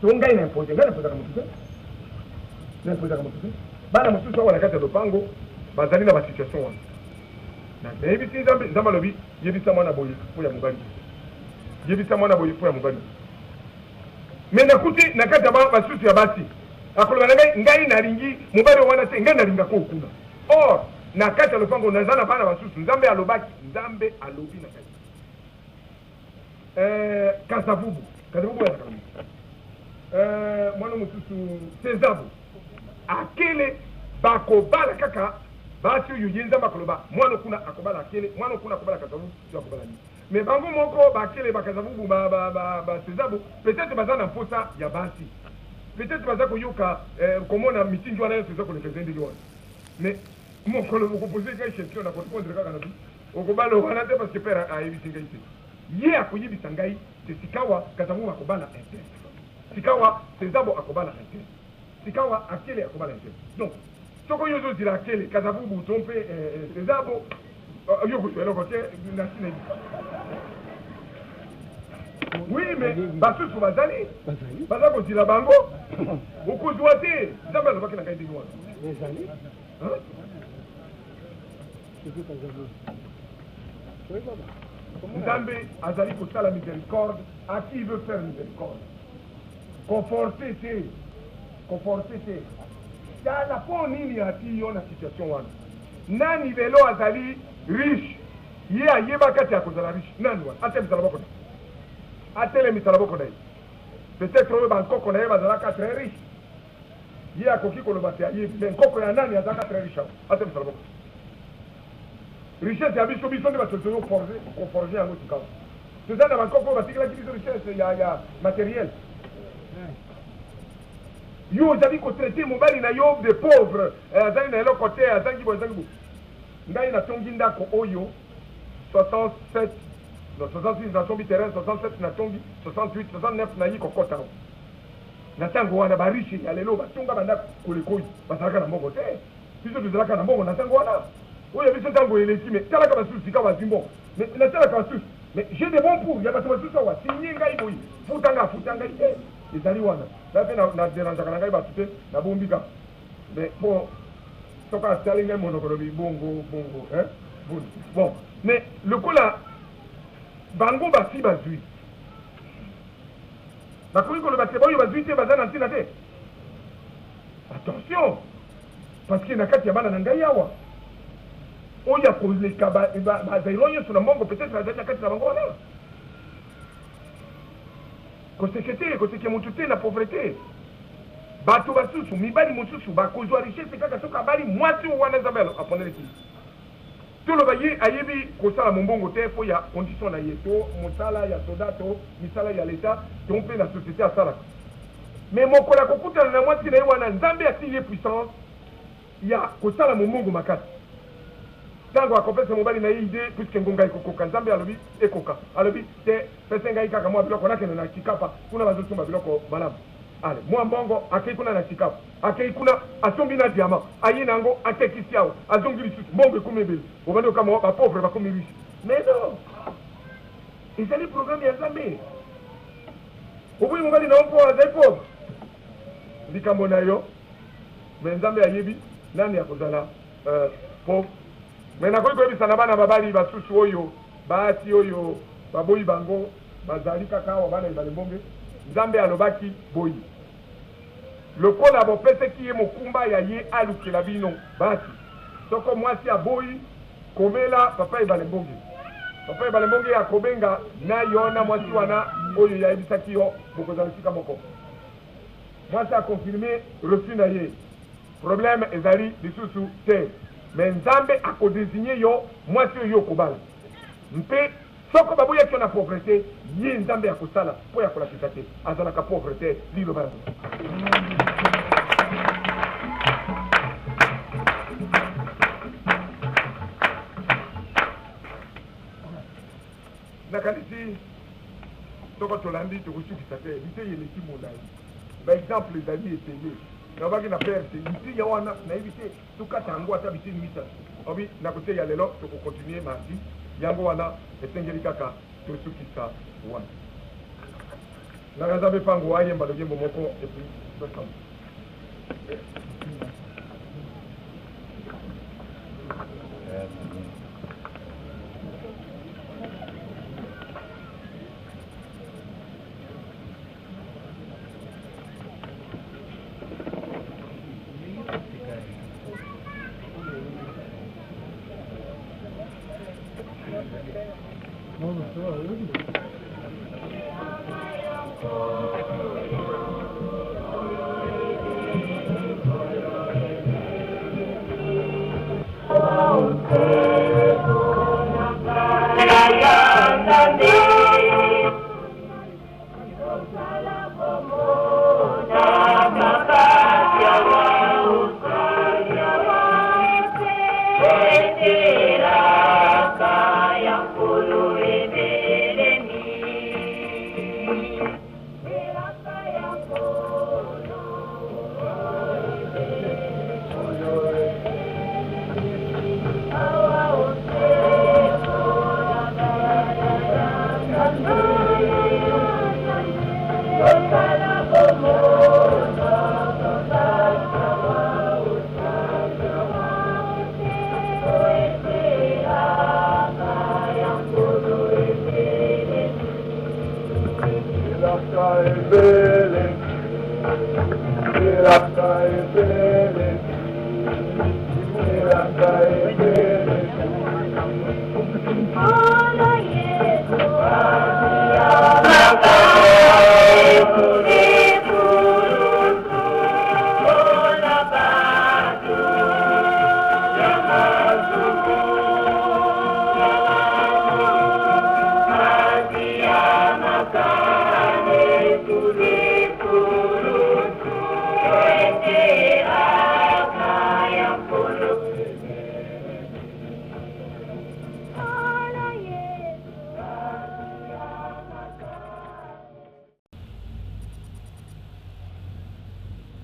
To ngai na impose, ngai na imposaka motu te. Na imposaka motu te. Bana mosusu awa na kati ya lopango bazali na ba situation wana. Na nayebisi Nzambe, Nzambe alobi yebisa mwana boye mpo ya mobali. Yebisa mwana boye mpo ya mobali. Mais nakuti na kati ya ba basusu ya basi akoloba na ngai, ngai nalingi mobali wana te, ngai nalingaka oyo kuna. Or na kati ya lopango naza na bana basusu, Nzambe alobaki, Nzambe alobi na ngai. Eh, Kasavubu, Kasavubu azalaka na moto. Eh, mwana mosusu Sezabu akele bakobala kaka basi oyo ye Nzambe akoloba mwana kuna akobala akele, mwana kuna akobala Kasavubu, yo akobala nini? Mais bango moko bakele ba Kasavubu ba ba ba, ba Sezabu peut-être baza na mposa ya basi, peut-être baza koyoka eh, komona mitingi wana nyonso eza koleka eza ndenge wana. Mais mokolo bokopose ngai question na korepondre kaka na bi okobala wana te parce que père ayebisi ngai te. Ye akoyebisa ngai te sikawa Kasavubu akobala un tel, sikawa Sezabo akobala un tel, sikawa Akele akobala un tel. Donc soko yo ozozila Akele, Kasavubu to mpe Sezabo, yo kozwa eloko te na ntina yebi. Oui, mais basusu bazali baza kozila bango, okozwa te. Nzambe alobaki na ngai ndenge wana. Ezali. Hein? Nzambe azali kosala miséricorde à qui veut faire miséricorde. Koforce te, koforce te. Tala mpo nini ati yo na situation wana. Nani lelo azali riche, ye ayebaka te akozala riche. Nani wana? Atelemisa loboko na ye, atelemisa loboko na ye. Peut-être oyo bankoko na ye bazalaka très riche, ye akoki koloba te ayebi. Mais nkoko ya nani azalaka très riche awa? Atelemisa loboko. Richesse ya biso, biso nde bato tozo forger, koforger yango sikawa. Toza na bankoko oyo batikelaki biso richesse ya, ya materiel. Yo ozali kotraite mobali na yo de pauvre, eh, azali na eloko te, azangi boye, azangi boye. Ngai natongi ndako oyo 67, no, 66 nasombi terrain, 67 natongi, 68, 69 nayi kokota awa. Na ntango wana ba riche ya lelo batonga bandako koleka oyo bazalaka na mbongo te. Biso tozalaka na mbongo na ntango wana. Oyo ya biso ntango eleki, mais talaka basusu sika bazwi mbongo. Mais natalaka basusu, mais j'ai de bons pour ya bato basusu awa, signe ngai boye, futa ngai, afuta ngai te. Ezali wana. Ngai mpe na, na derangeaka na ngai bato te, nabombi kaka. Mais po soki asali ngai monoko lobi bongo bongo, hein? Bon, bon, mais lokola bango basi bazwi, bakoki koloba te baoyo bazwi te baza na ntina te. Attention, parce que na kati ya bana na ngai awa oyo akoleka bazairo nyonso na mbongo peut-être azali na kati na bango wana. Koseke te, koseke motu te na pauvreté. Bato basusu, mibali mosusu bakozwa richesse kaka soki abali mwasi oyo wana Nzambe aponelaki. Toloba ye ayebi kosala mombongo te mpo ya condition na ye to mosala ya soda to misala ya leta to mpe na société asalaka. Mais mokolo akokutana na mwasi na ye wana, Nzambe atili ye puissance ya kosala mombongo makasi. Ntango akopesa mobali na ye idee, puisque ngonga ekokoka, Nzambe alobi ekoka, alobi te, pesa ngai kaka mwa biloko nakende na Tshikapa, kuna bazosomba biloko malamu. Ale, mwa mbongo, akei kuna na Tshikapa, akei kuna asombi na diamant, aye na yango atekisi awa, azongi lisusu, mbongo ekomi ebele. Obandi kokamwa, ba pauvre bakomi riche. Mais non, ezali programme ya Nzambe. Oboyi mobali na yo mpo azali pauvre, likambo na yo, mais Nzambe ayebi nani akozala pauvre. Mais nakoki koyebisa na bana babali basusu oyo basi oyo baboyi bango bazali kaka awa bana ebale mbonge, Nzambe alobaki boye, lokola bopeseki ye mokumba ya ye alukela bino basi, soko mwasi aboyi komela papa ebale mbonge, papa ebale mbonge akobenga na yo na mwasi wana oyo yayebisaki yo bokozala esika moko. Mwasi akonfirme refus na ye, problème ezali lisusu te, mais Nzambe akodesigne yo mwasi oyo yo okobala. Mpe soko baboyaki yo na pauvreté, ye Nzambe akosala mpo ya kolakisa te azalaka pauvre te. Liloba ya Nzambe. Nakanisi soko tolandi tokosukisa te, liteya eleki molai, ba exemple ezali ebele. Nalobaki na père te liteya wana nayebi te tokata yango ata biteni misato, obi nakoteya lelo, tokokontinue mardi. Yango wana esengeli kaka tosukisa wana. Nanga Nzambe pango ayemba loyembo moko et puis tosamba.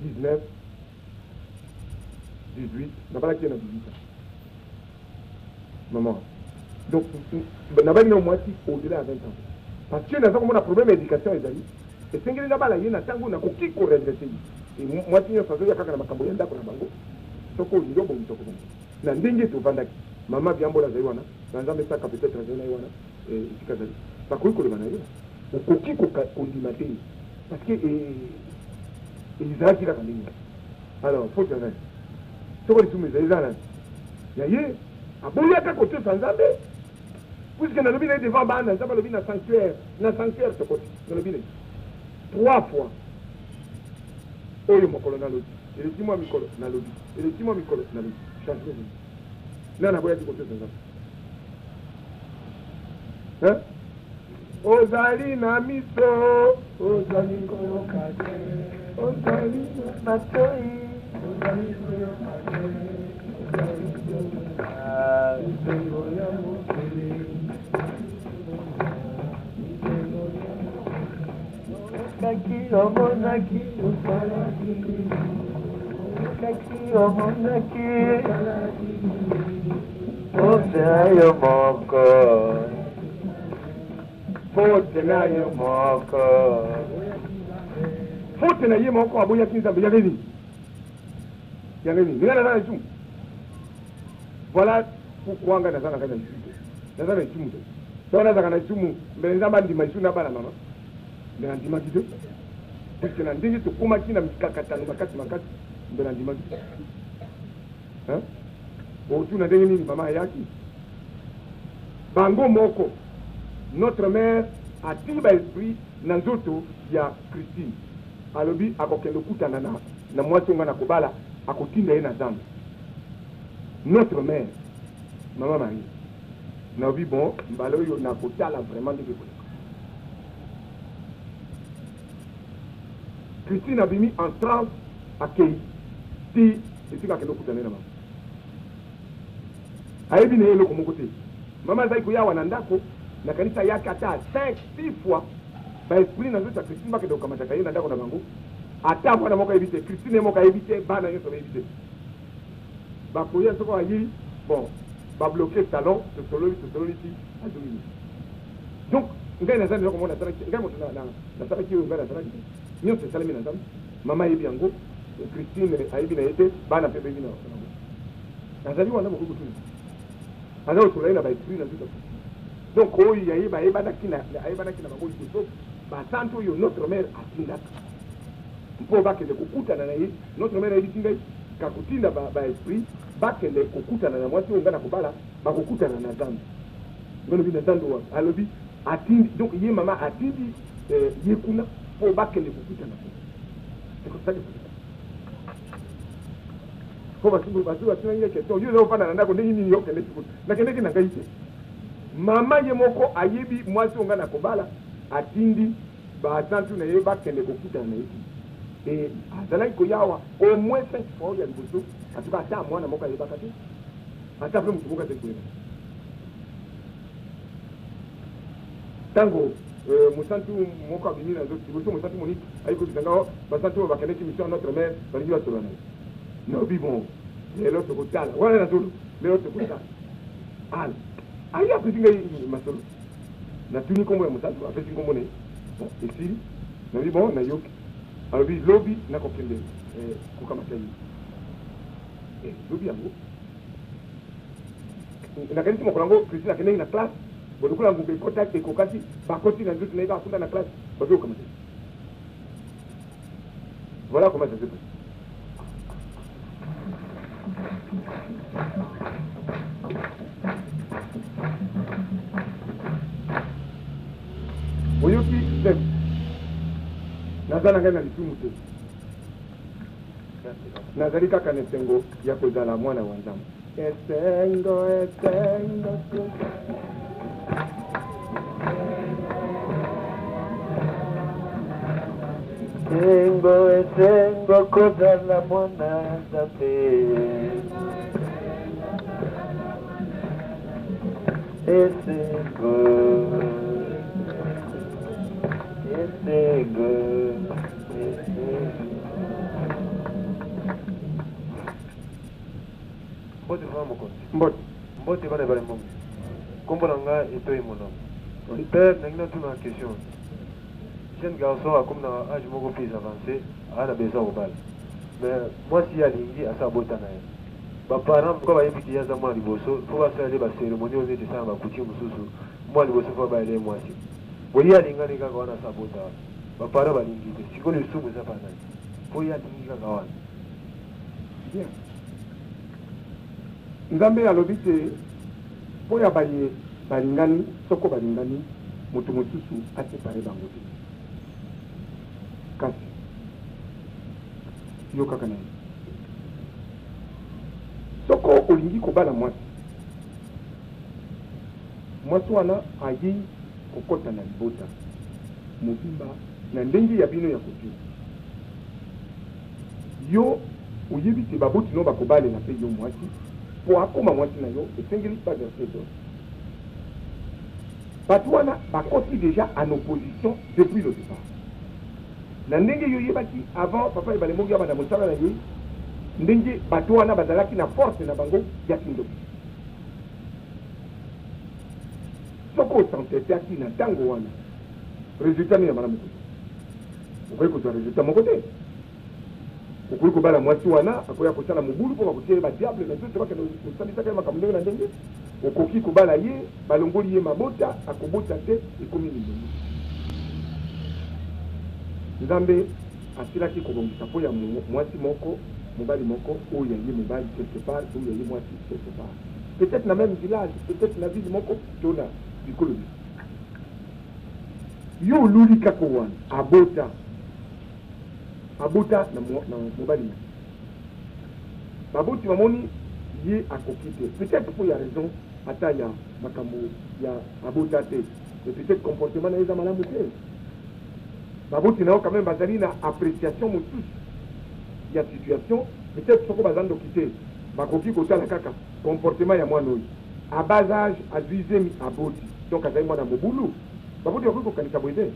19 18 nabalaki ye na 18 ans maman. Donc nabali na mwasi au-delà ya 20 ans parce que naza komona problème ya éducation ezali, esengeli nabala ye na ntango nakoki koredresser ye. Mwasi nyonso azoya kaka na makambo ya ndako na bango. Soki olingi obongisa, okobongisa na ndenge tovandaki. Mama Biambola azali wana na Nzambe esaka, peut-être azali na ye wana esika azali, bakoki koloba na ye. Okoki kondima te parce que ezalaki kaka ndenge. Alors faute ya nani? Soko lisumu ezali, eza nani? Ya ye. Aboyaka kotosa Nzambe, puisque nalobi na ye devant bana. Nzambe alobi na sanctuaire, na sanctuaire tokoti, nalobi na ye trois fois oyo mokolo nalobi, eleki mwa mikolo nalobi, eleki mwa mikolo nalobi, changement ezali. Nani aboyaki kotosa Nzambe? Ozali na miso, ozali koyoka te? Ozali na matoi, ozali koyoka te? Ozali koyoka esengo ya mokili? Oyokaki, omonaki, oyokaki, omonaki, faute na yo moko, faute na yo moko. Faute na ye moko, aboyaki Nzambe. Yaka nini? Yaka nini? Nga naza na lisumu. Voilà pourquoi nga naza na kati ya lisumu te. Naza na lisumu te. Soki nazalaka na lisumu, mbele Nzambe andima lisumu na bana mama. Mbe nandimaki te, puisque na ndenge tokomaki na mikakatano makasi makasi, mbe nandimaki te. Otuna ndenge nini mama ayaki? Bango moko, notre mère atii baesprit na nzoto ya Christine, alobi akokende okutana na mwasi oyo ngai nakobala, akotinda ye na zamba. Notre mère, mama Marie. Nalobi bon, mbala oyo nakotala vraiment ndenge ekoleka. Christine abimi en transe, akei ti esika akende okutana ye na mama. Ayebi na ye eloko moko te. Mama azali koya awa na ndako, nakanisi ayaki ata 5 6 fois. Baesprit na nzoto ya Christine bakende kokamataka ye na ndako na bango. Ata mwana moko ayebi te, Christine ye moko ayebi te, bana nyonso bayebi te. Bakoya soko ayei, bon, babloquer salon, tosololi, tosololi ti azongi. Donc Ngai naza na eloko moko nasalaki te. Ngai moto nasalaki oyo ngai nasalaki te. Nyonso esalemi na Nzambe. Mama ayebi yango, Christine ayebi na ye te, bana mpe bayebi na yango. Nazali wana, bokoki kotuna. Aza kosolola ye na ba esprit na nzoto. Donc oyo ya ye bayebanaki na ayebanaki na bango liboso, basantu oyo Notre Mère atindaka mpo bakende kokutana na ye. Notre Mère ayebisi ngai kakotinda ba esprit bakende kokutana na mwasi oyo ngai nakobala, bakokutana na zando. Nga lobi na zando wapi? Alobi atindi, donc ye mama atindi ye kuna po bakende kokutana kuna. C'est comme ça que ça se passe. Po basusu basusu batunaki ngai question, yo oza kofanda na ndako ndenge nini yo okendeki kuna? Nakendeki na ngai te. Mama ye moko ayebi mwasi oyo ngai nakobala, atindi basantu na ye bakende kokutana na ye kuna. Et azalaki koya awa au moins 5 fois oyo ya liboso, en tout cas ata mwana moko ayebaka te. Ata mpe moto moko azali koyeba te. Ntango mosantu moko abimi na nzoto liboso, mosantu Monique ayi koyebisa nga, oh, basantu oyo bakendeki mission ya Notre Mère balingi basolola na yo. Nalobi, bon, lelo tokotala. Wana nazoloba, lelo tokotala. Ala, aye apesi ngai masolo. Natuni nkombo ya mosantu, apesi nkombo na ye. Bon, esili. Nalobi, bon, nayoki. Alobi, lobi nakokende kokamata ye. Eh, lobi yango nakanisi mokolo yango Christine akendaki na classe, bo lokola ngonga ekotaki ekokaki, bakoti na nzoto na ye kaka kuna na classe, bazwi kokamata ye. Voilà comment ça s'est passé. Oyoki te, naza na ngai na lisumu te. Nazali kaka na esengo ya kozala mwana wa Nzambe. Esengo, esengo. Esengo, esengo kozala mwana Nzambe. Esengo, esengo, esengo. Mbote mama mokonzi. Mbote. Mbote bana ebale mbongo. Kombo na nga etoyi monoko. Père, nangi natuna question. Jeune garçon akomi na age moko plus avancé, aza na besoin kobala. Mais mwasi ye alingi asa abota na ye. Ba parents pourquoi bayebi ke ye aza mwana liboso, faut basala ye ba cérémonie oyo neti esala na ba coutume mosusu, mwana liboso faut abayela ye mwasi. Boye ye alingani kaka wana asa abota wana. Ba parents balingi te. Sikoyo lisumu eza pa nani? Po ye alingi kaka wana. Bien. Nzambe alobi te mpo ya baye balingani, soko balingani, moto mosusu a separer bango te. Kasi yo kaka na ye. Soko olingi kobala mwasi, mwasi wana ayei kokota na libota mobimba na ndenge ya bino ya kovivre. Yo oyebi te baboti no bakobalela pe yo mwasi po akoma mwasi na yo, esengeli ba verser dot. Batu wana bakoti dejà en opposition depuis le depart. Na ndenge yo oyebaki avant papa Ebale Mbongi abanda mosala na ye, ndenge batu wana bazalaki na force na bango ya kindoki. Soki o s'entetaki na tango wana, resultat nini ya malamu okozwa? Okoki kozwa resultat moko te. Okoki kobala mwasi wana, akoya kosala mobulu mpo bakotia ye ba diable na nzoto, bakende kosalisaka ye makambo ndenge na ndenge. Okoki kobala ye, balongoli ye mabota, akobota te, ekomi mindondo. Nzambe asilaki kobongisa mpo ya mwasi moko, mobali moko, oyo ya ye mobali quelque part, oyo ya ye mwasi quelque part. Peut-etre na meme village, peut-etre na ville moko to na bikolo misusu. Yo oluli kaka wana, abota. Abota na mobali na ye. Baboti bamoni ye akoki te. Peut-etre mpo ya raison ata ya makambo ya abota te. Mais peut-etre comportement na ye eza malamu te. Baboti na yo quand même bazali na appreciation mosusu ya situation. Peut-etre soko baza ndoki te, bakoki kotala kaka comportement ya mwana oyo. À bas age azui zemi aboti. Donc azali mwana mobulu. Baboti bakoki kokanisa boye te?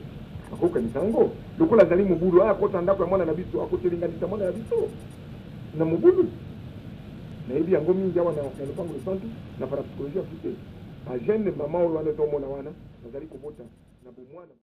Bakoki kokanisa yango. Lokola azali mobulu, aya akota na ndako ya mwana na biso, akotelenganisa mwana na biso na mobulu. Nayebi yango mingi awa na lopango losantu, na parapsychologie ya biso te. Ba jeunes mama oyo wana ozomona wana, bazali kobota. Na bomwana.